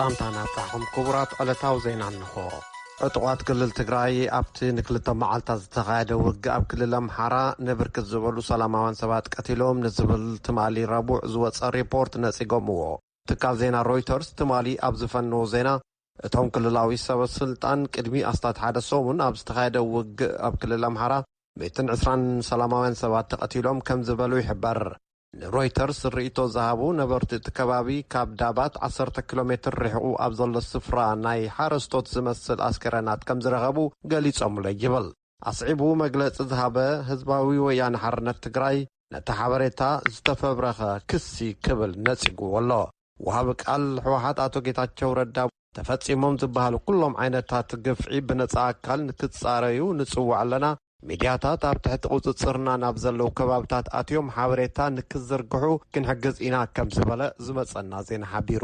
እንታን ኣብጻሕኹም ክቡራት ዕለታዊ ዜና እንሆ። ዕጡቓት ክልል ትግራይ ኣብቲ ንክልተ መዓልታት ዝተኻየደ ውግእ ኣብ ክልል ኣምሓራ ንብርክት ዝበሉ ሰላማውያን ሰባት ቀቲሎም ንዝብል ትማሊ ረቡዕ ዝወጸ ሪፖርት ነጺጎምዎ። ትካል ዜና ሮይተርስ ትማሊ ኣብ ዝፈነዎ ዜና፣ እቶም ክልላዊ ሰበ ስልጣን ቅድሚ ኣስታት ሓደ ሰሙን ኣብ ዝተኻየደ ውግእ ኣብ ክልል ኣምሓራ ሚእትን ዕስራን ሰላማውያን ሰባት ተቐቲሎም ከም ዝበሉ ይሕበር። ንሮይተርስ ርእይቶ ዝሃቡ ነበርቲ እቲ ከባቢ፣ ካብ ዳባት ዓሰርተ ኪሎ ሜትር ርሒቑ ኣብ ዘሎ ስፍራ ናይ ሓረስቶት ዝመስል ኣስከረናት ከም ዝረኸቡ ገሊጾምሎ ይብል። ኣስዒቡ መግለጺ ዝሃበ ህዝባዊ ወያነ ሓርነት ትግራይ፣ ነቲ ሓበሬታ ዝተፈብረኸ ክሲ ክብል ነጺግዎ ኣሎ። ወሃቢ ቃል ህወሓት ኣቶ ጌታቸው ረዳ፣ ተፈጺሞም ዝበሃሉ ኩሎም ዓይነታት ግፍዒ ብነጻ ኣካል ንክጻረዩ ንጽውዕ ኣለና። ሚድያታት ኣብ ትሕቲ ቁጽጽርና ናብ ዘለዉ ከባብታት ኣትዮም ሓበሬታ ንክዝርግሑ ክንሕግዝ ኢና ከም ዝበለ ዝመጸና ዜና ሓቢሩ።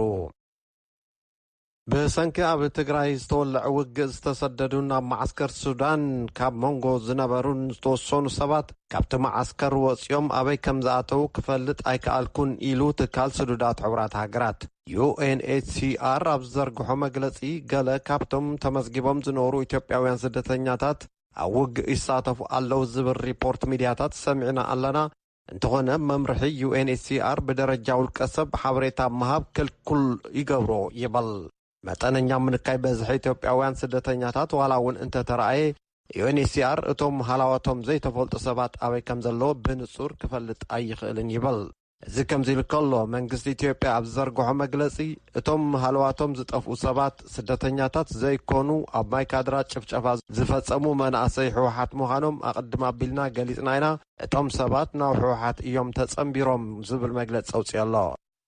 ብሰንኪ ኣብ ትግራይ ዝተወለዐ ውግእ ዝተሰደዱን ኣብ መዓስከር ሱዳን ካብ መንጎ ዝነበሩን ዝተወሰኑ ሰባት ካብቲ መዓስከር ወፂኦም ኣበይ ከም ዝኣተዉ ክፈልጥ ኣይከኣልኩን ኢሉ ትካል ስዱዳት ሕቡራት ሃገራት። ዩ ኤን ኤች ሲ ኣር ኣብ ዝዘርግሖ መግለፂ፣ ገለ ካብቶም ተመዝጊቦም ዝነበሩ ኢትዮጵያውያን ስደተኛታት ኣብ ውግእ ይሳተፉ ኣለዉ ዝብል ሪፖርት ሚድያታት ሰሚዕና ኣለና። እንተኾነ፣ መምርሒ ዩ ኤን ኤች ሲ ኣር ብደረጃ ውልቀ ሰብ ሓበሬታ ምሃብ ክልኩል ይገብሮ ይበል። መጠነኛ ምንካይ በዝሒ ኢትዮጵያውያን ስደተኛታት ዋላ እውን እንተተረኣየ፣ ዩ ኤን ኤች ሲ ኣር እቶም ሃላዋቶም ዘይተፈልጡ ሰባት ኣበይ ከም ዘለዉ ብንጹር ክፈልጥ ኣይኽእልን ይበል። እዚ ከምዚ ኢሉ ከሎ፣ መንግስቲ ኢትዮጵያ ኣብ ዝዘርግሖ መግለጺ፣ እቶም ሃለዋቶም ዝጠፍኡ ሰባት ስደተኛታት ዘይኮኑ፣ ኣብ ማይካድራ ጭፍጨፋ ዝፈጸሙ መናእሰይ ህወሓት ምዃኖም ኣቐድም ኣቢልና ገሊጽና ኢና። እቶም ሰባት ናብ ህወሓት እዮም ተጸንቢሮም ዝብል መግለጺ ኣውጺኡ ኣሎ።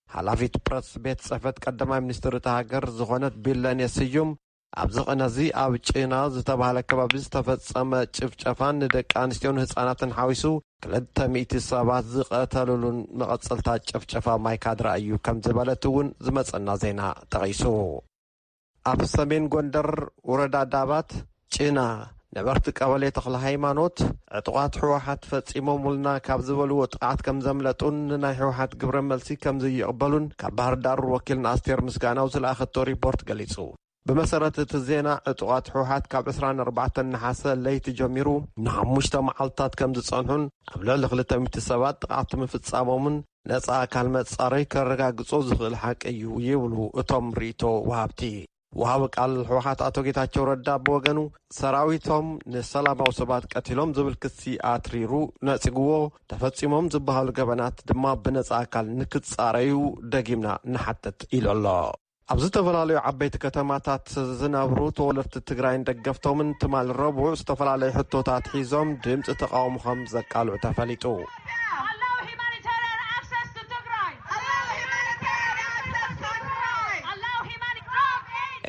ሓላፊት ፕረስ ቤት ጽሕፈት ቀዳማይ ሚኒስትር እታ ሃገር ዝኾነት ቢለኔ ስዩም፣ ኣብዚ ቕነ እዚ ኣብ ጭና ዝተባህለ ከባቢ ዝተፈጸመ ጭፍጨፋን ንደቂ ኣንስትዮን ህጻናትን ሓዊሱ ክልተ ሚእቲ ሰባት ዝቐተሉሉን መቐጸልታ ጭፍጨፋ ማይካድራ እዩ ከም ዝበለት እውን ዝመጸና ዜና ጠቒሱ። ኣብ ሰሜን ጎንደር ወረዳ ዳባት ጭና ነበርቲ ቀበሌ ተኽለ ሃይማኖት፣ ዕጡቓት ህወሓት ፈጺሞምልና ካብ ዝበልዎ ጥቕዓት ከም ዘምለጡን ንናይ ህወሓት ግብረ መልሲ ከም ዘይቕበሉን ካብ ባህር ዳር ወኪልና ኣስቴር ምስጋናው ዝለኣኸቶ ሪፖርት ገሊጹ። ብመሰረት እቲ ዜና፣ ዕጡቓት ህወሓት ካብ ዕስራን ኣርባዕተን ነሓሰ ለይቲ ጀሚሩ ንሓሙሽተ መዓልታት ከም ዝጸንሑን ኣብ ልዕሊ ክልተ ሚእቲ ሰባት ጥቕዓት ምፍጻሞምን ነጻ ኣካል መጻረይ ከረጋግጾ ዝኽእል ሓቂ እዩ ይብሉ እቶም ርእይቶ ወሃብቲ። ወሃቢ ቃል ህወሓት ኣቶ ጌታቸው ረዳ ብወገኑ፣ ሰራዊቶም ንሰላማዊ ሰባት ቀቲሎም ዝብል ክሲ ኣትሪሩ ነጺግዎ፣ ተፈጺሞም ዝበሃሉ ገበናት ድማ ብነጻ ኣካል ንክጻረዩ ደጊምና ንሓትት ኢሉ ኣሎ። ኣብ ዝተፈላለዩ ዓበይቲ ከተማታት ዝነብሩ ተወለድቲ ትግራይን ደገፍቶምን ትማል ረቡዕ ዝተፈላለዩ ሕቶታት ሒዞም ድምፂ ተቃውሞኹም ዘቃልዑ ተፈሊጡ።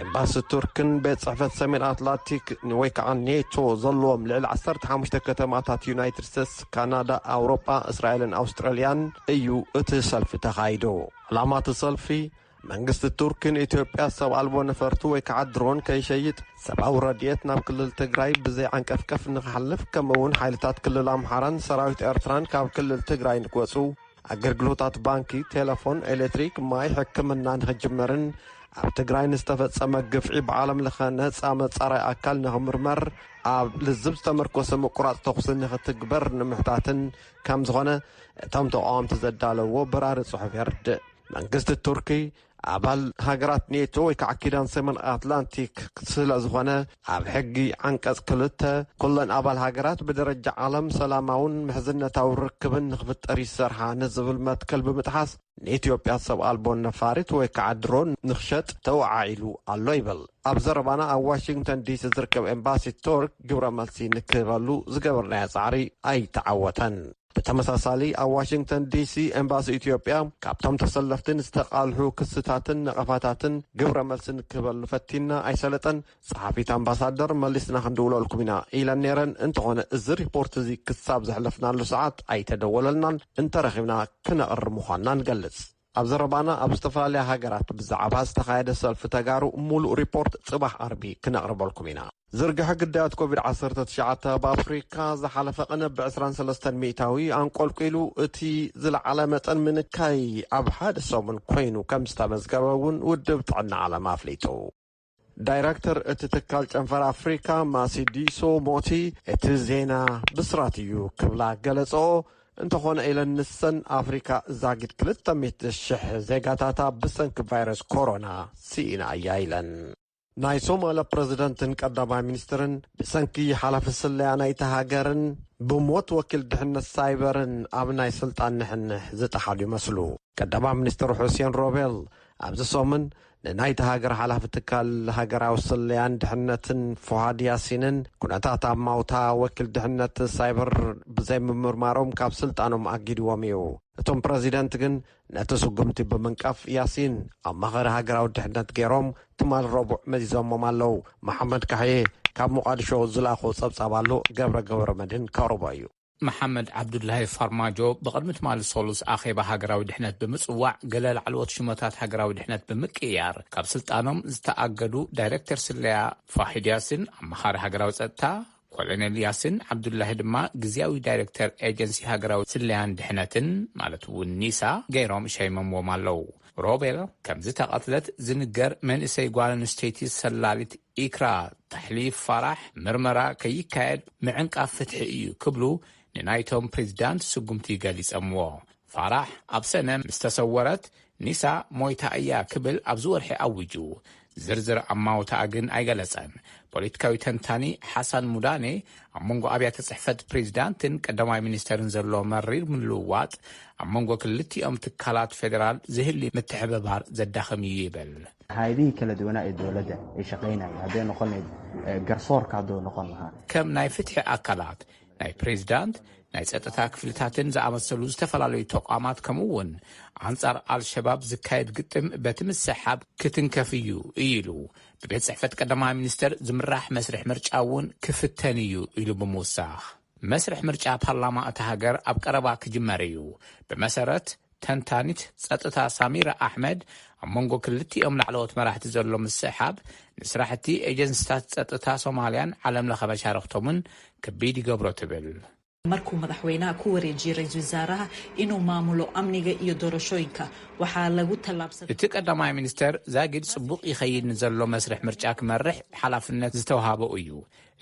ኤምባሲ ቱርክን ቤት ጽሕፈት ሰሜን ኣትላንቲክ ወይ ከዓ ኔቶ ዘለዎም ልዕሊ ዓሰርተ ሓሙሽተ ከተማታት ዩናይትድ ስቴትስ፣ ካናዳ፣ ኣውሮጳ፣ እስራኤልን ኣውስትራልያን እዩ እቲ ሰልፊ ተኻይዱ። ዕላማ እቲ ሰልፊ፣ መንግስቲ ቱርኪ ንኢትዮጵያ ሰብ ኣልቦ ነፈርቲ ወይ ከዓ ድሮን ከይሸይጥ፣ ሰብኣዊ ረድኤት ናብ ክልል ትግራይ ብዘይ ዓንቀፍቀፍ ንክሓልፍ፣ ከምኡ እውን ሓይልታት ክልል ኣምሓራን ሰራዊት ኤርትራን ካብ ክልል ትግራይ ንክወፁ፣ ኣገልግሎታት ባንኪ፣ ቴሌፎን፣ ኤሌክትሪክ፣ ማይ፣ ሕክምና ንክጅመርን ኣብ ትግራይ ንዝተፈጸመ ግፍዒ ብዓለም ለኸ ነፃ መፃረይ ኣካል ንክምርመር፣ ኣብ ልዝብ ዝተመርኮሰ ምቁራፅ ተኹሲ ንክትግበር ንምሕታትን ከም ዝኾነ እቶም ተቃወምቲ ዘዳለዎ በራሪ ጽሑፍ የርድእ። መንግስቲ ቱርኪ ኣባል ሃገራት ኔቶ ወይ ከዓ ኪዳን ሰሜን ኣትላንቲክ ስለ ዝኾነ፣ ኣብ ሕጊ ዓንቀጽ ክልተ፣ ኩለን ኣባል ሃገራት ብደረጃ ዓለም ሰላማውን ምሕዝነታዊ ርክብን ንክፍጠር ይሰርሓ ንዝብል መትከል ብምጥሓስ፣ ንኢትዮጵያ ሰብ ኣልቦ ነፋሪት ወይ ከዓ ድሮን ንክሸጥ ተወዓዒሉ ኣሎ ይብል። ኣብ ዘረባና፣ ኣብ ዋሽንግተን ዲሲ ዝርከብ ኤምባሲ ቱርክ ግብረ መልሲ ንክህበሉ ዝገበርናዮ ጻዕሪ ኣይተዓወተን። ብተመሳሳሊ፣ ኣብ ዋሽንግተን ዲሲ ኤምባሲ ኢትዮጵያ ካብቶም ተሰለፍቲ ንዝተቃልሑ ክስታትን ነቐፋታትን ግብረ መልሲ ንክህበሉ ፈቲና ኣይሰለጠን። ጸሓፊት ኣምባሳደር፣ መሊስና ክንድውለልኩም ኢና ኢለን ነይረን። እንተኾነ፣ እዚ ሪፖርት እዚ ክሳብ ዘሕለፍናሉ ሰዓት ኣይተደወለልናን። እንተረኺብና ክነቕርብ ምዃንና ንገልጽ። ኣብ ዘረባና ኣብ ዝተፈላለያ ሃገራት ብዛዕባ ዝተኻየደ ሰልፊ ተጋሩ ሙሉእ ሪፖርት ጽባሕ ዓርቢ ክነቕርበልኩም ኢና። ዝርግሐ ግዳያት ኮቪድ ዓሰርተ ትሽዓተ ኣብ ኣፍሪካ ዝሓለፈ ቅነ ብ ዕስራን ሰለስተን ሚእታዊ ኣንቆልቂሉ እቲ ዝለዓለ መጠን ምንካይ ኣብ ሓደ ሰሙን ኮይኑ ከም ዝተመዝገበ እውን ውድብ ጥዕና ዓለም ኣፍሊጡ። ዳይረክተር እቲ ትካል ጨንፈር ኣፍሪካ ማሲዲሶ ሞቲ እቲ ዜና ብስራት እዩ ክብላ ገለጸኦ። እንተኾነ ኢለን ንሰን ኣፍሪካ ዛጊድ ክልተ ሚእቲ ሽሕ ዜጋታታ ብሰንኪ ቫይረስ ኮሮና ስኢና እያ ኢለን። ናይ ሶማልያ ፕረዚደንትን ቀዳማይ ሚኒስትርን ብሰንኪ ሓላፊ ስለያ ናይታ ሃገርን ብሞት ወኪል ድሕነት ሳይበርን ኣብ ናይ ስልጣን ንሕንሕ ዝጠሓሉ ይመስሉ። ቀዳማይ ሚኒስትር ሑሴን ሮቤል ኣብዚ ሰሙን ንናይታ ሃገር ሓላፊ ትካል ሃገራዊ ስለያን ድሕነትን ፎሃድ ያሲንን ኩነታት ኣብ ማውታ ወኪል ድሕነት ሳይበር ብዘይምምርማሮም ካብ ስልጣኖም ኣጊድዎም እዩ። እቶም ፕረዚደንት ግን ነቲ ስጉምቲ ብምንቃፍ ያሲን ኣማኻሪ ሃገራዊ ድሕነት ገይሮም ትማል ረቡዕ መዚዞሞም ኣለዉ። መሓመድ ካሕዬ ካብ ሞቓድሾ ዝለኣኾ ጸብጻብ ኣሎ፣ ገብረ ገብረ መድህን ከቕርቦ እዩ። መሓመድ ዓብዱላሂ ፋርማጆ ብቕድሚ ትማሊ ሰሉስ ኣኼባ ሃገራዊ ድሕነት ብምጽዋዕ፣ ገለ ላዕለዎት ሹመታት ሃገራዊ ድሕነት ብምቅያር፣ ካብ ስልጣኖም ዝተኣገዱ ዳይሬክተር ስለያ ፋሂድ ያሲን፣ ኣማኻሪ ሃገራዊ ጸጥታ ኮሎኔል ያሲን ዓብዱላሂ ድማ ግዝያዊ ዳይሬክተር ኤጀንሲ ሃገራዊ ስለያን ድሕነትን፣ ማለት እውን ኒሳ፣ ገይሮም ሸይሞምዎም ኣለዉ። ሮቤል ከም ዝተቐትለት ዝንገር መንእሰይ ጓል ኣንስተይቲ ሰላሊት ኢክራ ታሕሊፍ ፋራሕ ምርመራ ከይካየድ ምዕንቃፍ ፍትሒ እዩ ክብሉ ንናይቶም ፕሬዚዳንት ስጉምቲ ገሊጸምዎ። ፋራሕ ኣብ ሰነ ምስ ተሰወረት ኒሳ ሞይታ እያ ክብል ኣብዚ ወርሒ ኣዊጁ። ዝርዝር ኣማውታኣ ግን ኣይገለጸን። ፖለቲካዊ ተንታኒ ሓሳን ሙዳኔ ኣብ መንጎ ኣብያተ ጽሕፈት ፕሬዚዳንትን ቀዳማይ ሚኒስተርን ዘሎ መሪር ምልውዋጥ ኣብ መንጎ ክልቲኦም ትካላት ፌዴራል ዝህሊ ምትሕብባር ዘዳኽም እዩ ይብል። Hay kala duwanaa ee dowladda ay shaqaynaya haddee noqon lahayd garsoorka hadduu noqon lahaa ከም ናይ ፍትሒ ኣካላት ናይ ፕሬዚዳንት ናይ ጸጥታ ክፍልታትን ዝኣመሰሉ ዝተፈላለዩ ተቋማት ከምኡ እውን ኣንጻር ኣልሸባብ ዝካየድ ግጥም በቲ ምስሕሓብ ክትንከፍ እዩ እዩ ኢሉ። ብቤት ጽሕፈት ቀዳማይ ሚኒስተር ዝምራሕ መስርሕ ምርጫ እውን ክፍተን እዩ ኢሉ ብምውሳኽ መስርሕ ምርጫ ፓርላማ እታ ሃገር ኣብ ቀረባ ክጅመር እዩ። ብመሰረት ተንታኒት ጸጥታ ሳሚራ ኣሕመድ ኣብ መንጎ ክልቲኦም ላዕለዎት መራሕቲ ዘሎ ምስሕሓብ ንስራሕቲ ኤጀንስታት ጸጥታ ሶማልያን ዓለም ለኸ መሻርኽቶምን ከቢድ ይገብሮ ትብል። Markuu madaxweynaha ku wareejiyey ra-iisul wasaaraha inuu maamulo amniga iyo doorashooyinka waxaa lagu tallaabsaday እቲ ቀዳማይ ሚኒስተር ዛጊድ ጽቡቕ ይኸይድ ንዘሎ መስርሕ ምርጫ ክመርሕ ሓላፍነት ዝተውሃቦ እዩ።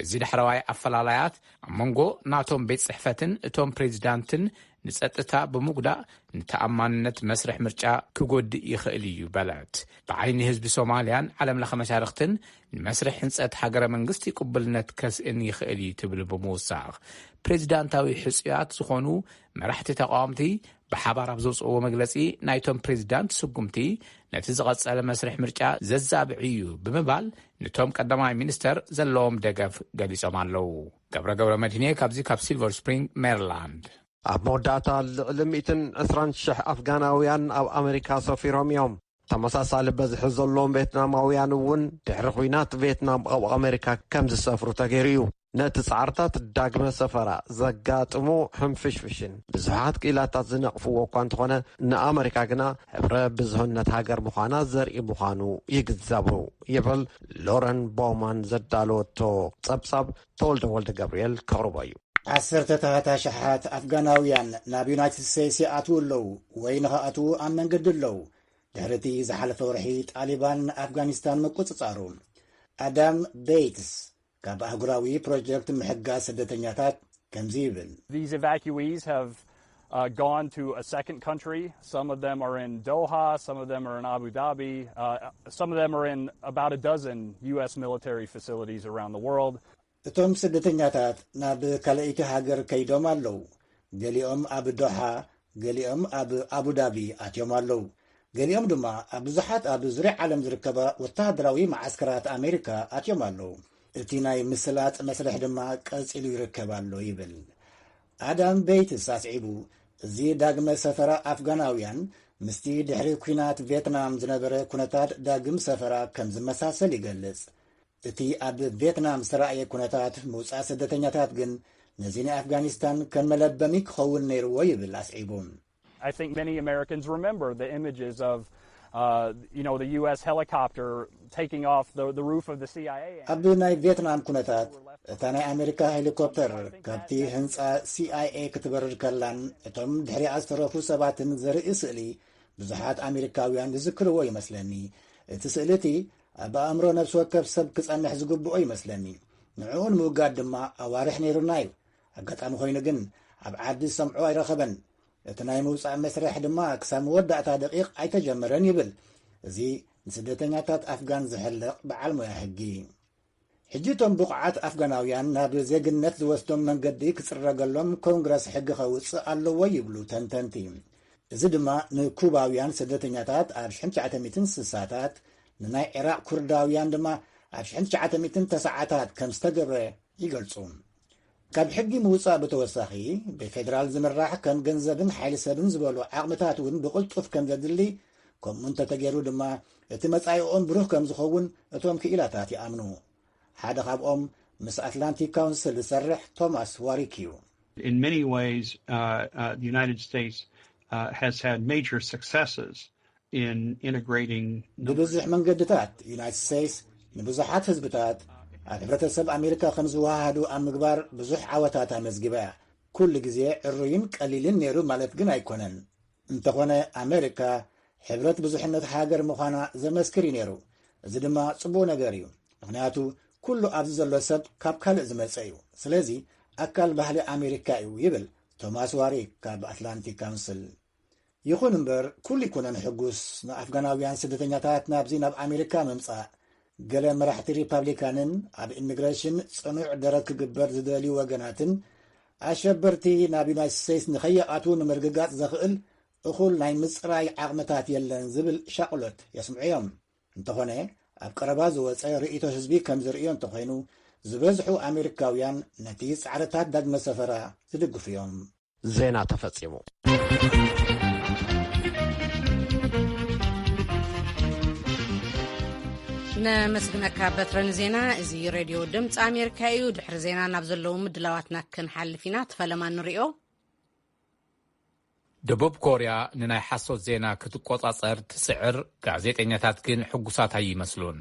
እዚ ዳሕረዋይ ኣፈላላያት ኣብ መንጎ ናቶም ቤት ጽሕፈትን እቶም ፕሬዚዳንትን ንጸጥታ ብምጉዳእ ንተኣማንነት መስርሕ ምርጫ ክጎድእ ይኽእል እዩ በለት። ብዓይኒ ህዝቢ ሶማልያን ዓለም ለኸ መሻርኽትን ንመስርሕ ህንጸት ሃገረ መንግስቲ ቅቡልነት ከስእን ይኽእል እዩ ትብል ብምውሳኽ ፕሬዚዳንታዊ ሕጹያት ዝኾኑ መራሕቲ ተቃወምቲ ብሓባር ኣብ ዘውፅእዎ መግለፂ ናይቶም ፕሬዚዳንት ስጉምቲ ነቲ ዝቐፀለ መስርሕ ምርጫ ዘዛብዕ እዩ ብምባል ንቶም ቀዳማይ ሚኒስተር ዘለዎም ደገፍ ገሊፆም ኣለዉ። ገብረ ገብረ መድህኔ ካብዚ ካብ ሲልቨር ስፕሪንግ ሜሪላንድ። ኣብ መወዳእታ ልዕሊ ሚእትን ዕስራን ሽሕ ኣፍጋናውያን ኣብ ኣመሪካ ሰፊሮም እዮም። ተመሳሳሊ በዝሒ ዘለዎም ቬትናማውያን እውን ድሕሪ ኹናት ቬትናም ኣብ ኣመሪካ ከም ዝሰፍሩ ተገይሩ እዩ። ነቲ ጻዕርታት ዳግመ ሰፈራ ዘጋጥሞ ሕንፍሽፍሽን ብዙሓት ክኢላታት ዝነቕፍዎ እኳ እንተኾነ ንኣመሪካ ግና ሕብረ ብዙህነት ሃገር ምዃና ዘርኢ ምዃኑ ይግዘቡ ይብል ሎረን ቦውማን ዘዳለወቶ ጸብጻብ ተወልደ ወልደ ገብርኤል ከቕርቦ እዩ። ዓሰርተታት ኣሽሓት ኣፍጋናውያን ናብ ዩናይትድ ስቴትስ ይኣትዉ ኣለዉ ወይ ንኽኣትዉ ኣብ መንገዲ ኣለዉ። ድሕሪ እቲ ዝሓለፈ ወርሒ ጣሊባን ንኣፍጋኒስታን ምቁጽጻሩ ኣዳም ቤይትስ ካብ ኣህጉራዊ ፕሮጀክት ምሕጋዝ ስደተኛታት ከምዚ ይብል። These evacuees have uh, gone to a second country. Some of them are in Doha, some of them are in Abu Dhabi, uh, some of them are in about a dozen U S military facilities around the world. እቶም ስደተኛታት ናብ ካልኣይቲ ሃገር ከይዶም ኣለዉ። ገሊኦም ኣብ ዶሓ፣ ገሊኦም ኣብ ኣቡዳቢ ኣትዮም ኣለዉ። ገሊኦም ድማ ኣብ ብዙሓት ኣብ ዙርያ ዓለም ዝርከባ ወተሃደራዊ መዓስከራት ኣሜሪካ ኣትዮም ኣለዉ። እቲ ናይ ምስላጥ መስርሕ ድማ ቀጺሉ ይርከብ ኣሎ ይብል። ኣዳም ቤይትስ ኣስዒቡ፣ እዚ ዳግመ ሰፈራ ኣፍጋናውያን ምስቲ ድሕሪ ኲናት ቬትናም ዝነበረ ኩነታት ዳግም ሰፈራ ከም ዝመሳሰል ይገልጽ። እቲ ኣብ ቬትናም ዝተራእየ ኩነታት ምውጻእ ስደተኛታት ግን ነዚ ናይ ኣፍጋኒስታን ከም መለበሚ ክኸውን ነይርዎ ይብል ኣስዒቡ። I think many Americans remember the images of, uh, you know, the U S helicopter taking off the, the roof of the C I A. ኣብ ናይ ቪየትናም ኩነታት፣ እታ ናይ ኣሜሪካ ሄሊኮፕተር ካብቲ ህንፃ C I A ክትበርር ከላን እቶም ድሕሪኣ ዝተረፉ ሰባትን ዘርኢ ስእሊ ብዙሓት ኣሜሪካውያን ዝዝክርዎ ይመስለኒ። እቲ ስእሊ እቲ ኣብ ኣእምሮ ነፍሲ ወከፍ ሰብ ክጸንሕ ዝግብኦ ይመስለኒ። ንዕኡ ንምውጋድ ድማ ኣዋርሕ ነይሩና እዩ። ኣጋጣሚ ኮይኑ ግን ኣብ ዓዲ ዝሰምዖ ኣይረኸበን። እቲ ናይ ምውጻእ መስርሕ ድማ ክሳብ መወዳእታ ደቂቕ ኣይተጀመረን ይብል። እዚ ንስደተኛታት ኣፍጋን ዝሕልቕ በዓል ሞያ ሕጊ። ሕጂ እቶም ብቑዓት ኣፍጋናውያን ናብ ዜግነት ዝወስዶም መንገዲ ክጽረገሎም ኮንግረስ ሕጊ ከውጽእ ኣለዎ ይብሉ ተንተንቲ። እዚ ድማ ንኩባውያን ስደተኛታት ኣብ ሽሕን ትሽዓተ ሚእትን ስሳታት፣ ንናይ ዒራቕ ኩርዳውያን ድማ ኣብ ሽሕን ትሽዓተ ሚእትን ተስዓታት ከም ዝተገብረ ይገልጹ። ካብ ሕጊ ምውጻእ ብተወሳኺ፣ ብፌደራል ዝምራሕ ከም ገንዘብን ሓይሊ ሰብን ዝበሉ ዓቕምታት እውን ብቕልጡፍ ከም ዘድሊ፣ ከምኡ እንተተገይሩ ድማ እቲ መጻኢኦም ብሩህ ከም ዝኸውን እቶም ክኢላታት ይኣምኑ። ሓደ ካብኦም ምስ ኣትላንቲክ ካውንስል ዝሰርሕ ቶማስ ዋሪክ እዩ። In many ways, uh, uh, the United States uh, has had major successes in integrating ብብዙሕ መንገድታት ዩናይትድ ስቴትስ ንብዙሓት ህዝብታት ኣብ ሕብረተሰብ ኣሜሪካ ከም ዝወሃሃዱ ኣብ ምግባር ብዙሕ ዓወታት ኣመዝጊባ እያ። ኩሉ ግዜ ዕሩይን ቀሊልን ነይሩ ማለት ግን ኣይኮነን። እንተኾነ ኣሜሪካ ሕብረት ብዙሕነት ሃገር ምዃና ዘመስክር እዩ ነይሩ። እዚ ድማ ጽቡቕ ነገር እዩ። ምኽንያቱ ኩሉ ኣብዚ ዘሎ ሰብ ካብ ካልእ ዝመጸ እዩ። ስለዚ ኣካል ባህሊ ኣሜሪካ እዩ ይብል ቶማስ ዋሪክ ካብ ኣትላንቲክ ካውንስል። ይኹን እምበር ኩሉ ይኮነን ሕጉስ ንኣፍጋናውያን ስደተኛታት ናብዚ ናብ ኣሜሪካ ምምጻእ። ገለ መራሕቲ ሪፓብሊካንን ኣብ ኢሚግሬሽን ጽኑዕ ደረት ክግበር ዝደልዩ ወገናትን ኣሸበርቲ ናብ ዩናይትድ ስቴትስ ንኸይኣትዉ ንምርግጋጽ ዘኽእል እኹል ናይ ምጽራይ ዓቕምታት የለን ዝብል ሻቕሎት የስምዑ እዮም። እንተኾነ ኣብ ቀረባ ዝወጸ ርእይቶ ህዝቢ ከም ዝርእዮ እንተኾይኑ ዝበዝሑ ኣሜሪካውያን ነቲ ጻዕርታት ዳግመ ሰፈራ ዝድግፉ እዮም። ዜና ተፈጺሙ። ነመስግነካ በትረ ንዜና። እዚ ሬድዮ ድምፂ ኣሜሪካ እዩ። ድሕሪ ዜና ናብ ዘለዉ ምድላዋትና ክንሓልፍ ኢና። ትፈለማ ንሪኦ። ደቡብ ኮርያ ንናይ ሓሶት ዜና ክትቆጻጸር ትጽዕር፣ ጋዜጠኛታት ግን ሕጉሳት ኣይመስሉን።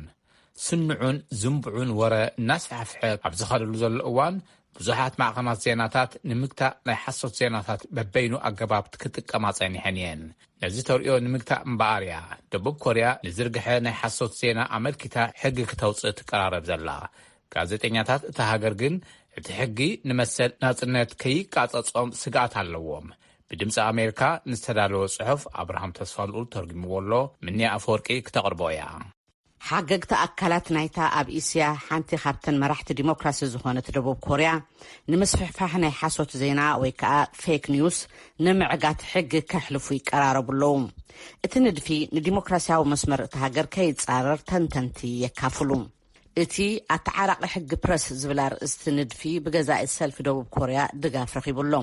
ስንዑን ዝንብዑን ወረ እናስፋሕፍሐ ኣብ ዝኸደሉ ዘሎ እዋን፣ ብዙሓት ማዕኸናት ዜናታት ንምግታእ ናይ ሓሶት ዜናታት በበይኑ ኣገባብ ክጥቀማ ጸኒሐን እየን። ነዚ ተርእዮ ንምግታእ እምበኣር እያ ደቡብ ኮርያ ንዝርግሐ ናይ ሓሶት ዜና ኣመልኪታ ሕጊ ክተውጽእ ትቀራረብ ዘላ። ጋዜጠኛታት እታ ሃገር ግን እቲ ሕጊ ንመሰል ናጽነት ከይቃጸጾም ስግኣት ኣለዎም። ብድምፂ ኣሜሪካ ንዝተዳለወ ጽሑፍ ኣብርሃም ተስፋልኡል ተርጉምዎ ኣሎ። ምንያ ኣፈወርቂ ክተቕርቦ እያ። ሓገግቲ ኣካላት ናይታ ኣብ እስያ ሓንቲ ካብተን መራሕቲ ዲሞክራሲ ዝኾነት ደቡብ ኮርያ፣ ንምስፍሕፋሕ ናይ ሓሶት ዜና ወይ ከዓ ፌክ ኒውስ ንምዕጋት ሕጊ ከሕልፉ ይቀራረቡ ኣለዉ። እቲ ንድፊ ንዲሞክራሲያዊ መስመር እታ ሃገር ከይጻረር ተንተንቲ የካፍሉ። እቲ ኣተዓራቂ ሕጊ ፕረስ ዝብል ኣርእስቲ ንድፊ ብገዛኢ ሰልፊ ደቡብ ኮርያ ድጋፍ ረኺቡ ኣሎ።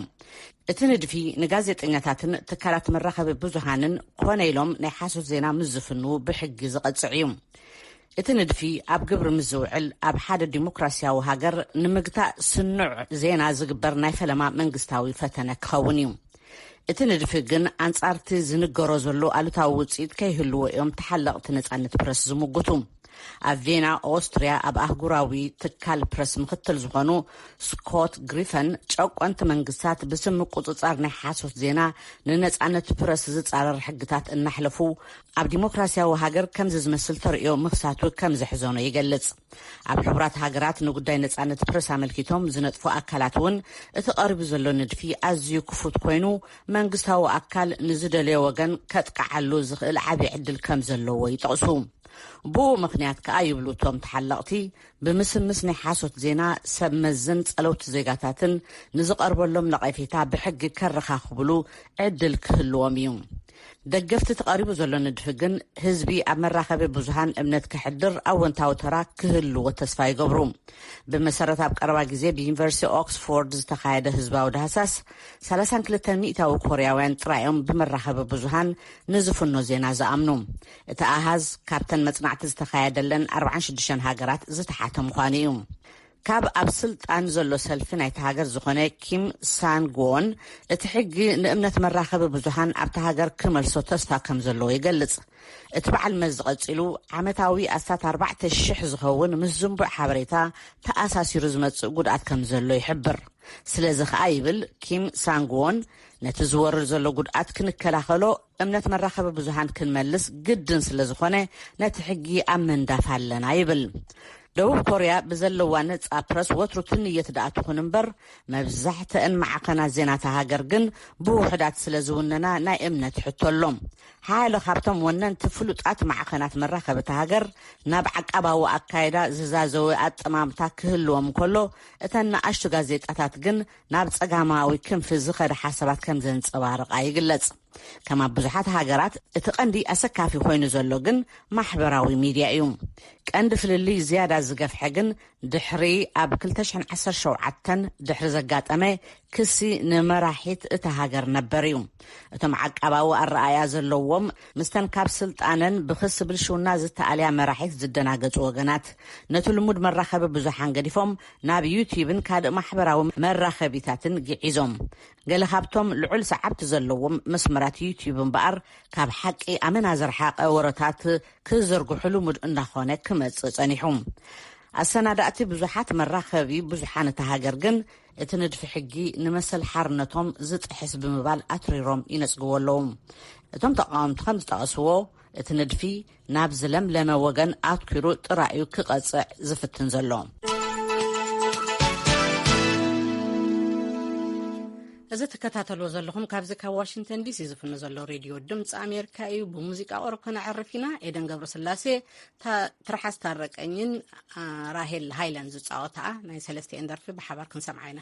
እቲ ንድፊ ንጋዜጠኛታትን ትካላት መራኸቢ ብዙሃንን ኮነ ኢሎም ናይ ሓሶት ዜና ምስ ዝፍንዉ ብሕጊ ዝቐጽዕ እዩ። እቲ ንድፊ ኣብ ግብሪ ምስ ዝውዕል፣ ኣብ ሓደ ዲሞክራሲያዊ ሃገር ንምግታእ ስኑዕ ዜና ዝግበር ናይ ፈለማ መንግስታዊ ፈተነ ክኸውን እዩ። እቲ ንድፊ ግን ኣንጻርቲ ዝንገሮ ዘሎ ኣሉታዊ ውጽኢት ከይህልዎ እዮም ተሓለቕቲ ነጻነት ፕረስ ዝምጉቱ። ኣብ ቬና ኦስትርያ ኣብ ኣህጉራዊ ትካል ፕረስ ምክትል ዝኾኑ ስኮት ግሪፈን፣ ጨቆንቲ መንግስታት ብስም ምቁጽጻር ናይ ሓሶት ዜና ንነጻነት ፕረስ ዝጻረር ሕግታት እናሕለፉ፣ ኣብ ዲሞክራሲያዊ ሃገር ከምዚ ዝመስል ተርእዮ ምኽሳቱ ከም ዘሕዘኖ ይገልጽ። ኣብ ሕቡራት ሃገራት ንጉዳይ ነጻነት ፕረስ ኣመልኪቶም ዝነጥፉ ኣካላት እውን፣ እቲ ቀሪቡ ዘሎ ንድፊ ኣዝዩ ክፉት ኮይኑ፣ መንግስታዊ ኣካል ንዝደለዮ ወገን ከጥቅዓሉ ዝኽእል ዓቢ ዕድል ከም ዘለዎ ይጠቕሱ። ብኡ ምኽንያት ከኣ ይብሉ እቶም ተሓለቕቲ፣ ብምስምስ ናይ ሓሶት ዜና ሰብ መዝን ጸለውቲ ዜጋታትን ንዝቐርበሎም ነቐፌታ ብሕጊ ከረኻኽብሉ ዕድል ክህልዎም እዩ። ደገፍቲ እቲ ቀሪቡ ዘሎ ንድፊ ግን ህዝቢ ኣብ መራኸቢ ብዙሃን እምነት ከሕድር ኣወንታዊ ተራ ክህልዎ ተስፋ ይገብሩ። ብመሰረት ኣብ ቀረባ ግዜ ብዩኒቨርሲቲ ኦክስፎርድ ዝተኻየደ ህዝባዊ ዳህሳስ፣ ሰላሳን ክልተን ሚእታዊ ኮርያውያን ጥራይ እዮም ብመራኸቢ ብዙሃን ንዝፍኖ ዜና ዝኣምኑ። እቲ ኣሃዝ ካብተን መጽናዕቲ ዝተኻየደለን ኣርባዓን ሽዱሽተን ሃገራት ዝተሓተ ምዃኑ እዩ። ካብ ኣብ ስልጣን ዘሎ ሰልፊ ናይቲ ሃገር ዝኾነ ኪም ሳንግዎን፣ እቲ ሕጊ ንእምነት መራኸቢ ብዙሃን ኣብቲ ሃገር ክመልሶ ተስፋ ከም ዘለዎ ይገልጽ። እቲ በዓል መዚ ቀጺሉ፣ ዓመታዊ ኣስታት ኣርባዕተ ሽሕ ዝኸውን ምስ ዝንቡዕ ሓበሬታ ተኣሳሲሩ ዝመጽእ ጉድኣት ከም ዘሎ ይሕብር። ስለዚ ከኣ ይብል ኪም ሳንግዎን፣ ነቲ ዝወርድ ዘሎ ጉድኣት ክንከላኸሎ እምነት መራኸቢ ብዙሃን ክንመልስ ግድን ስለ ዝኾነ፣ ነቲ ሕጊ ኣብ መንዳፍ ኣለና ይብል። ደቡብ ኮርያ ብዘለዋ ነጻ ፕረስ ወትሩ ትንየት ደኣ ትኹን እምበር፣ መብዛሕትአን ማዕኸናት ዜናታ ሃገር ግን ብውሑዳት ስለ ዝውነና ናይ እምነት ሕቶ ኣሎ። ሓደ ካብቶም ወነንቲ ፍሉጣት ማዕኸናት መራኸብቲ ሃገር ናብ ዓቃባዊ ኣካይዳ ዝዛዘወ ኣጠማምታ ክህልዎም ከሎ፣ እተን ንኣሽቱ ጋዜጣታት ግን ናብ ጸጋማዊ ክንፊ ዝኸደ ሓሳባት ከም ዘንጸባርቓ ይግለጽ። ከም ኣብ ብዙሓት ሃገራት እቲ ቀንዲ ኣሰካፊ ኮይኑ ዘሎ ግን ማሕበራዊ ሚድያ እዩ። ቀንዲ ፍልልይ ዝያዳ ዝገፍሐ ግን ድሕሪ ኣብ ክልተ ሽሕን ዓሰርተ ሸውዓተን ድሕሪ ዘጋጠመ ክሲ ንመራሒት እታ ሃገር ነበር እዩ። እቶም ዓቃባዊ ኣረኣያ ዘለዎም ምስተን ካብ ስልጣነን ብክሲ ብልሽውና ዝተኣልያ መራሒት ዝደናገጹ ወገናት ነቲ ልሙድ መራኸቢ ብዙሓን ገዲፎም ናብ ዩቲዩብን ካልእ ማሕበራዊ መራኸቢታትን ግዒዞም። ገለ ካብቶም ልዑል ሰዓብቲ ዘለዎም መስመራት ዩቲዩብ እምበኣር ካብ ሓቂ ኣመና ዝረሓቐ ወረታት ክዘርግሑ ልሙድ እናኾነ ክመጽእ ጸኒሑ። ኣሰናዳእቲ ብዙሓት መራኸቢ ብዙሓን እታ ሃገር ግን እቲ ንድፊ ሕጊ ንመሰል ሓርነቶም ዝጥሕስ ብምባል ኣትሪሮም ይነጽግዎ ኣለዉ። እቶም ተቃወምቲ ከም ዝጠቐስዎ፣ እቲ ንድፊ ናብ ዝለምለመ ወገን ኣትኪሩ ጥራይ እዩ ክቐጽዕ ዝፍትን ዘሎ። እዚ ትከታተልዎ ዘለኹም ካብዚ ካብ ዋሽንግተን ዲሲ ዝፍኖ ዘሎ ሬድዮ ድምፂ ኣሜሪካ እዩ። ብሙዚቃ ቆረብ ከነዕርፍ ኢና። ኤደን ገብረስላሴ፣ ታ-፣ ትርሓስ ታረቀኝን፣ አ፣ ራሄል ሃይለን ዝፃወታ ናይ ሰለስቲኤን ደርፊ ብሓባር ክንሰምዓ ኢና።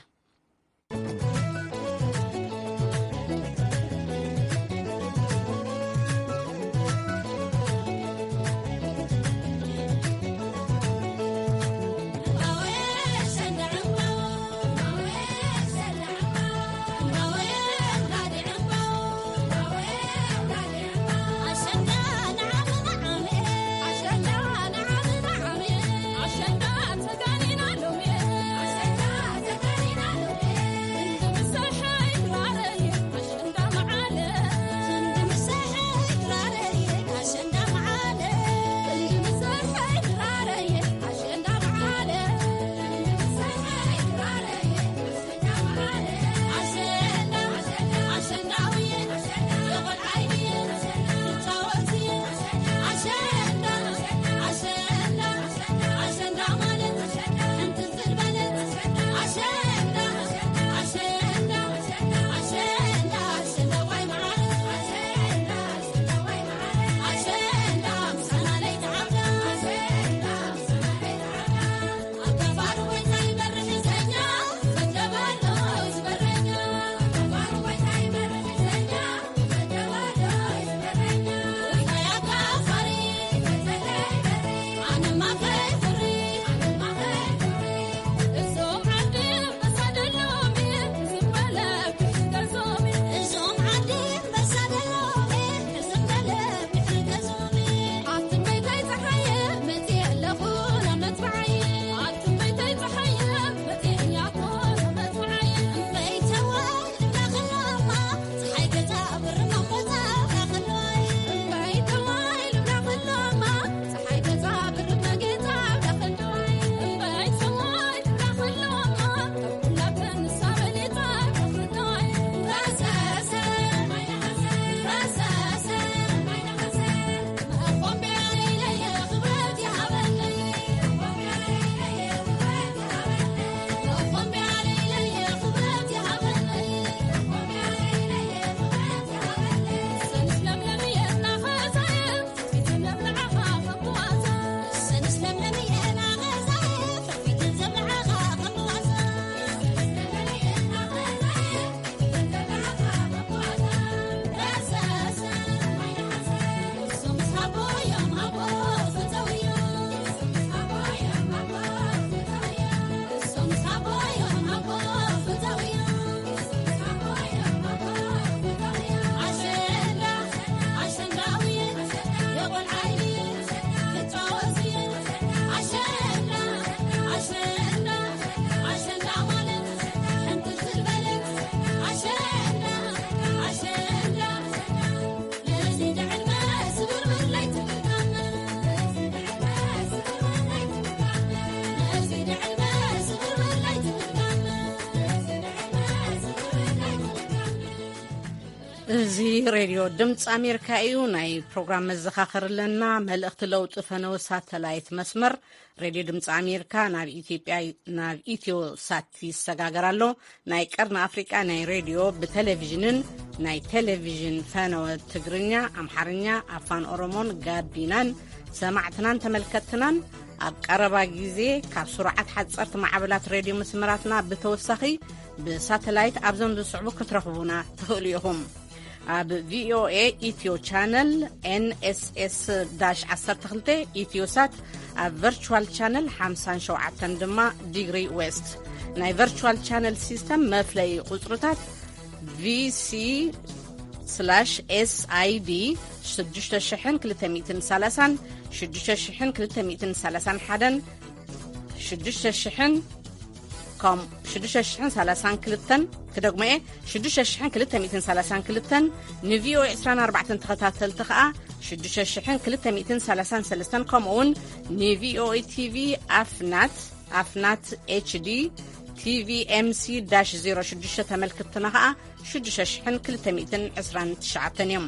እዚ ሬድዮ ድምፂ ኣሜሪካ እዩ። ናይ ፕሮግራም መዘኻኸሪ ኣለና። መልእኽቲ ለውጢ ፈነወ ሳተላይት መስመር ሬድዮ ድምፂ ኣሜሪካ ናብ ኢትዮጵያ፣ ናብ ኢትዮ ሳት ይሰጋገር ኣሎ። ናይ ቀርኒ ኣፍሪቃ ናይ ሬድዮ ብቴሌቪዥንን ናይ ቴሌቪዥን ፈነወ ትግርኛ፣ ኣምሓርኛ፣ ኣፋን ኦሮሞን ጋቢናን ሰማዕትናን ተመልከትትናን ኣብ ቀረባ ግዜ ካብ ስሩዓት ሓጸርቲ ማዕበላት ሬድዮ መስመራትና ብተወሳኺ ብሳተላይት ኣብዞም ዝስዕቡ ክትረኽቡና ትኽእሉ ኢኹም። ኣብ ቪኦኤ ኢትዮ ቻነል ኤንኤስኤስ ዓሰርተ ክልተ፣ ኢትዮሳት ኣብ ቨርቹዋል ቻነል ሓምሳን ሸውዓተን ድማ ዲግሪ ዌስት። ናይ ቨርቹዋል ቻነል ሲስተም መፍለዪ ቁጽርታት ቪሲ ስላሽ ኤስኣይዲ ሽዱሽተ ሽሕን ክልተ ሚእትን ሰላሳን፣ ሽዱሽተ ሽሕን ክልተ ሚእትን ሰላሳን ሓደን፣ ሽዱሽተ ሽሕን ከም ሽዱሽተ ሽሕን ሰላሳን ክልተን፣ ክደግሞ እየ፣ ሽዱሽተ ሽሕን ክልተ ሚእትን ሰላሳን ክልተን፣ ንቪኦኤ ዕስራን ኣርባዕተን ተኸታተልቲ ኸኣ ሽዱሽተ ሽሕን ክልተ ሚእትን ሰላሳን ሰለስተን፣ ከምኡውን ንቪኦኤ ቲቪ ኣፍናት፣ ኣፍናት ኤችዲ፣ ቲቪ ኤምሲ ዳሽ ዜሮ ሽዱሽተ ተመልክትና ኸኣ ሽዱሽተ ሽሕን ክልተ ሚእትን ዕስራን ትሽዓተን እዮም።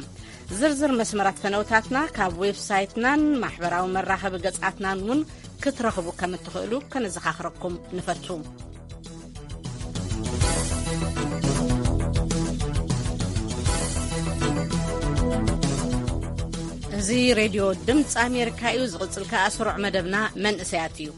ዝርዝር መስመራት ፈነውታትና ካብ ዌብሳይትናን ማሕበራዊ መራኸቢ ገጻትናን እውን ክትረኽቡ ከም እትኽእሉ ከነዘኻኽረኩም ንፈቱ። እዚ ሬድዮ ድምፂ ኣሜሪካ እዩ። ዝቕጽል ከኣ ስሩዕ መደብና መንእሰያት እዩ።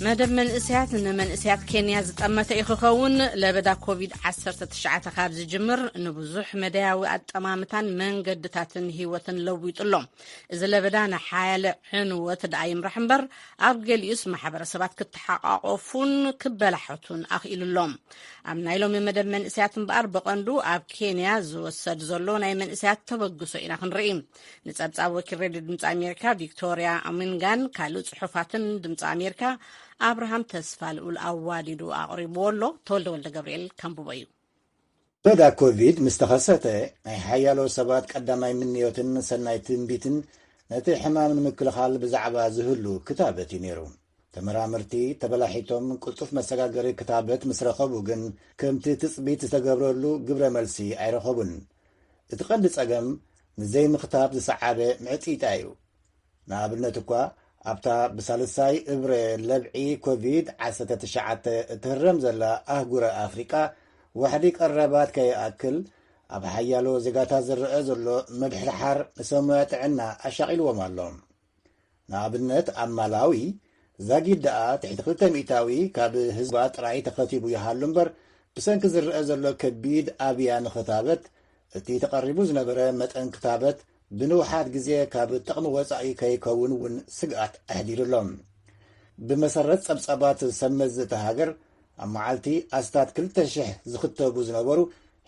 መደብ መንእሰያት ንመንእሰያት ኬንያ ዝጠመተ እዩ ክኸውን። ለበዳ ኮቪድ ዓሰርተ ትሽዓተ ካብ ዝጅምር ንብዙሕ መዳያዊ ኣጠማምታን መንገድታትን ህይወትን ለዊጡ ኣሎ። እዚ ለበዳ ንሓያለ ዕንወት ደኣ ይምራሕ እምበር፣ ኣብ ገሊኡስ ማሕበረሰባት ክተሓቋቆፉን ክበላሐቱን ኣኽኢሉ ኣሎ። ኣብ ናይ ሎሚ መደብ መንእሰያት እምበኣር፣ ብቐንዱ ኣብ ኬንያ ዝወሰድ ዘሎ ናይ መንእሰያት ተበግሶ ኢና ክንርኢ። ንጸብጻብ ወኪል ሬድዮ ድምጺ ኣሜሪካ ቪክቶርያ ኣሚንጋን ካልእ ጽሑፋትን ድምጺ ኣሜሪካ ኣብርሃም ተስፋ ልኡል ኣዋዲዱ ኣቕሪብዎ ኣሎ። ተወልደ ወልደ ገብርኤል ከንብቦ እዩ። ለበዳ ኮቪድ ምስ ተኸሰተ፣ ናይ ሓያሎ ሰባት ቀዳማይ ምንዮትን ሰናይ ትንቢትን ነቲ ሕማም ንምክልኻል ብዛዕባ ዝህሉ ክታበት እዩ ነይሩ። ተመራመርቲ ተበላሒቶም ቅልጡፍ መሰጋገሪ ክታበት ምስ ረኸቡ ግን፣ ከምቲ ትጽቢት ዝተገብረሉ ግብረ መልሲ ኣይረኸቡን። እቲ ቀንዲ ጸገም ንዘይምኽታብ ዝሰዓበ ምዕጺይታ እዩ። ንኣብነት እኳ፣ ኣብታ ብሳልሳይ እብረ ለብዒ ኮቪድ ዓሰርተ ትሽዓተ እትህረም ዘላ ኣህጉረ ኣፍሪቃ፣ ዋሕዲ ቀረባት ከይኣክል ኣብ ሓያሎ ዜጋታት ዝረአ ዘሎ ምድሕርሓር ንሰሙያ ጥዕና ኣሻቒልዎም ኣሎ። ንኣብነት፣ ኣብ ማላዊ ዛጊድ ደኣ ትሕቲ ክልተ ሚእታዊ ካብ ህዝባ ጥራይ ተኸቲቡ ይሃሉ እምበር፣ ብሰንኪ ዝረአ ዘሎ ከቢድ ኣብያ ንኽታበት፣ እቲ ተቐሪቡ ዝነበረ መጠን ክታበት ብንውሓት ግዜ ካብ ጥቕሚ ወጻኢ ከይከውን እውን ስግኣት ኣሕዲሩ ኣሎ። ብመሰረት ጸብጻባት ሰብ መዚ እታ ሃገር፣ ኣብ መዓልቲ ኣስታት ክልተ ሽሕ ዝኽተቡ ዝነበሩ፣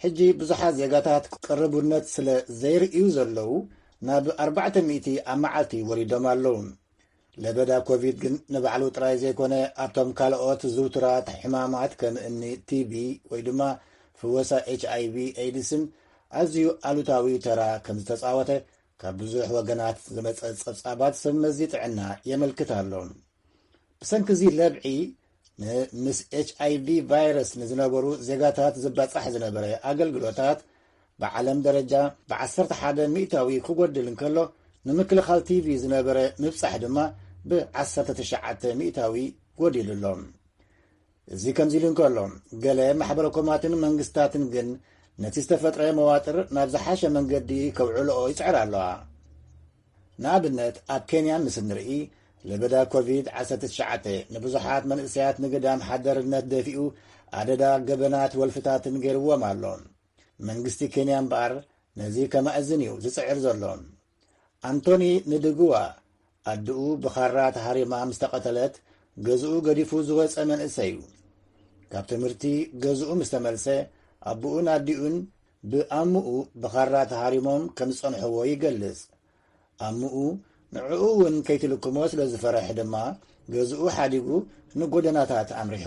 ሕጂ ብዙሓት ዜጋታት ቅርቡነት ስለ ዘይርእዩ ዘለዉ፣ ናብ ኣርባዕተ ሚእቲ ኣብ መዓልቲ ወሪዶም ኣለዉ። ለበዳ ኮቪድ ግን ንባዕሉ ጥራይ ዘይኮነ፣ ኣብቶም ካልኦት ዝውቱራት ሕማማት ከም እኒ ቲቢ ወይ ድማ ፍወሳ ኤች ኣይ ቪ ኤድስን ኣዝዩ ኣሉታዊ ተራ ከም ዝተጻወተ ካብ ብዙሕ ወገናት ዝመጸ ጸብጻባት ሰብ መዚ ጥዕና የመልክት ኣሎ። ብሰንኪ እዚ ለብዒ፣ ን-፣ ምስ ኤች ኣይ ቪ ቫይረስ ንዝነበሩ ዜጋታት ዝባጻሕ ዝነበረ ኣገልግሎታት ብዓለም ደረጃ ብዓሰርተ ሓደ ሚእታዊ ክጎድል እንከሎ፣ ንምክልኻል ቲቪ ዝነበረ ምብጻሕ ድማ ብዓሰርተ ትሽዓተ ሚእታዊ ጎዲሉ ኣሎ። እዚ ከምዚ ኢሉ እንከሎ፣ ገለ ማሕበረ ኮማትን መንግስታትን ግን ነቲ ዝተፈጥረ መዋጥር ናብ ዝሓሸ መንገዲ ከውዕልኦ ይጽዕራ ኣለዋ። ንኣብነት፣ ኣብ ኬንያ ምስ እንርኢ፣ ለበዳ ኮቪድ ዓሰርተ ትሽዓተ ንብዙሓት መንእሰያት ንግዳም ሓደርነት ደፊኡ፣ ኣደዳ ገበናት ወልፍታትን ገይርዎም ኣሎ። መንግስቲ ኬንያ እምበኣር ነዚ ከማእዝን እዩ ዝጽዕር ዘሎ። ኣንቶኒ ንድግዋ፣ ኣድኡ ብኻራ ተሃሪማ ምስ ተቐተለት፣ ገዝኡ ገዲፉ ዝወጸ መንእሰይ እዩ። ካብ ትምህርቲ ገዝኡ ምስ ተመልሰ፣ ኣቦኡን ኣዲኡን ብኣምኡ ብኻራ ተሃሪሞም ከም ዝጸንሕዎ ይገልጽ። ኣምኡ ንዕኡ እውን ከይትልክሞ ስለ ዝፈረሐ ድማ፣ ገዝኡ ሓዲጉ ንጎደናታት ኣምሪሑ።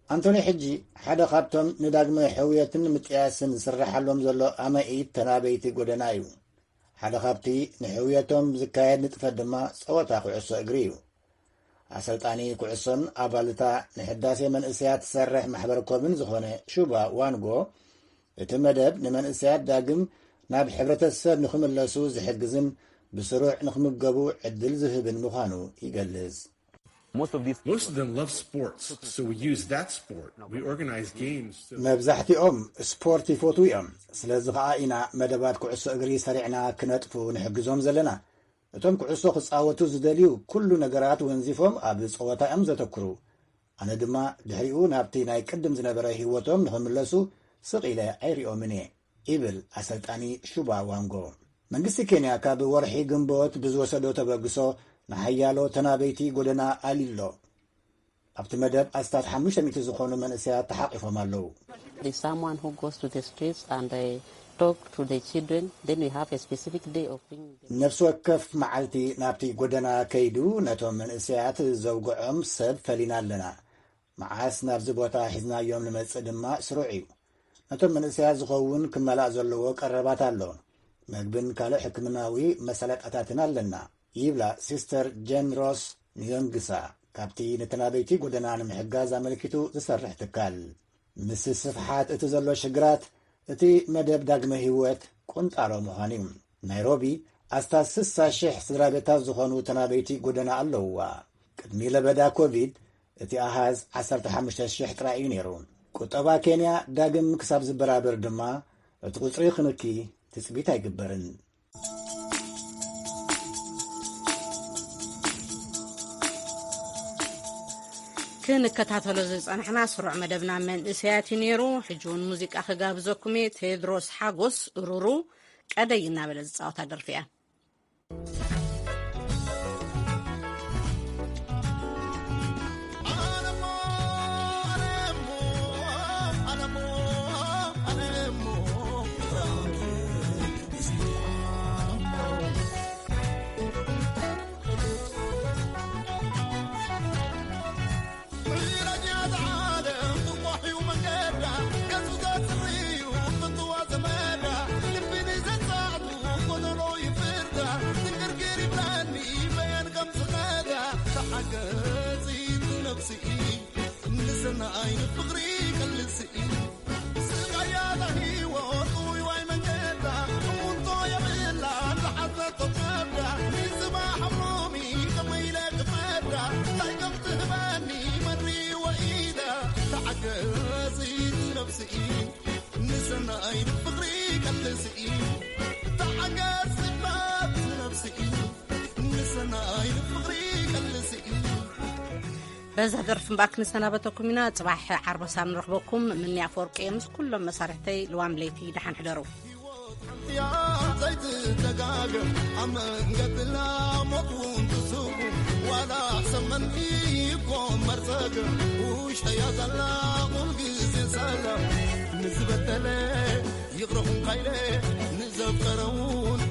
ኣንቶኒ ሕጂ ሓደ ካብቶም ንዳግመ ሕውየትን ምጥያስን ዝስረሓሎም ዘሎ ኣማኢት ተናበይቲ ጎደና እዩ። ሓደ ካብቲ ንሕውየቶም ዝካየድ ንጥፈት ድማ ጸወታ ኩዕሶ እግሪ እዩ። ኣሰልጣኒ ኩዕሶን ኣባልታ ንሕዳሴ መንእሰያት ትሰርሕ ማሕበር ኮምን ዝኾነ ሹባ ዋንጎ፣ እቲ መደብ ንመንእሰያት ዳግም ናብ ሕብረተሰብ ንኽምለሱ ዝሕግዝን ብስሩዕ ንኽምገቡ ዕድል ዝህብን ምዃኑ ይገልጽ። Most of them love sports, so we use that sport. We organize games. So መብዛሕትኦም ስፖርት ይፈትዉ እዮም። ስለዚ ኸኣ ኢና መደባት ኩዕሶ እግሪ ሰሪዕና ክነጥፉ ንሕግዞም ዘለና። እቶም ኩዕሶ ክጻወቱ ዝደልዩ ኩሉ ነገራት ወንዚፎም ኣብ ጸወታ እዮም ዘተኩሩ። ኣነ ድማ ድሕሪኡ ናብቲ ናይ ቅድም ዝነበረ ህይወቶም ንኽምለሱ ስቕ ኢለ ኣይሪኦምን እየ፣ ይብል ኣሰልጣኒ ሹባ ዋንጎ። መንግስቲ ኬንያ ካብ ወርሒ ግንቦት ብዝወሰዶ ተበግሶ ንሓያሎ ተናበይቲ ጎደና ኣልይሎ። ኣብቲ መደብ ኣስታት ሓሙሽተ ሚእቲ ዝኾኑ መንእሰያት ተሓቒፎም ኣለዉ። There's someone who goes to the streets and uh, talk to the children. Then we have a specific day of bringing them. ነፍሲ ወከፍ መዓልቲ ናብቲ ጎደና ከይዱ ነቶም መንእሰያት ዘውግዖም ሰብ ፈሊና ኣለና። መዓስ ናብዚ ቦታ ሒዝናዮም ንመጽእ ድማ ስሩዕ እዩ። ነቶም መንእሰያት ዝኸውን ክመላእ ዘለዎ ቀረባት ኣሎ። መግብን ካልእ ሕክምናዊ መሳለጣታትን ኣለና፣ ይብላ ሲስተር ጀን ሮስ ንዮንግሳ፣ ካብቲ ንተናበይቲ ጎደና ንምሕጋዝ ኣመልኪቱ ዝሰርሕ ትካል። ምስ ስፍሓት እቲ ዘሎ ሽግራት፣ እቲ መደብ ዳግመ ህይወት ቁንጣሮ ምዃን እዩ። ናይሮቢ ኣስታት ስሳ ሽሕ ስድራ ቤታት ዝኾኑ ተናበይቲ ጎደና ኣለውዋ። ቅድሚ ለበዳ ኮቪድ እቲ ኣሃዝ ዓሰርተ ሓሙሽተ ሽሕ ጥራይ እዩ ነይሩ። ቁጠባ ኬንያ ዳግም ክሳብ ዝበራብር ድማ እቲ ቁጽሪ ክንኪ ትጽቢት ኣይግበርን። ክንከታተሎ ዝጸናሕና ስሩዕ መደብና መንእሰያት እዩ ነይሩ። ሕጂ እውን ሙዚቃ ክጋብዘኩም እየ። ቴድሮስ ሓጎስ ሩሩ ቀደይ እናበለ ዝጻወታ ደርፊ እያ። ሓገጺ ነፍሲ ንሰናይ ፍቕሪ ቀልሲ ስቃያ ሂወት ውይዋይ መንገዳ እሙንቶ የብላ ዝሓዘቶ ከብዳ ንጽባሕ ሎሚ ከመይለ ክፈዳ እንታይ ከም ትህበኒ መሪ ወኢዳ ተዓገጺ ነፍሲ ንሰናይ ፍቕሪ ቀልሲ ተዓገጺ ነፍሲ ንሰናይ ፍቕሪ ቀልሲ በዛ ደርፊ እምበኣር ክንሰናበተኩም ኢና። ጽባሕ ዓርበሳ ንረኽበኩም። ምኒ ኣፈወርቂ እየ ምስ ኩሎም መሳርሕተይ ልዋም ለይቲ። ደሓን ሕደሩ። ዘይትተጋገ ኣብ መንገድና ሞት እውን ትስጉ ዋላ ሰመን ይኮን መርፀግ ውሽጠያ ዘላ ኩል ግዜ ሰላም ንዝበደለ ይቕረኹም ካይለ ንዘፍቀረውን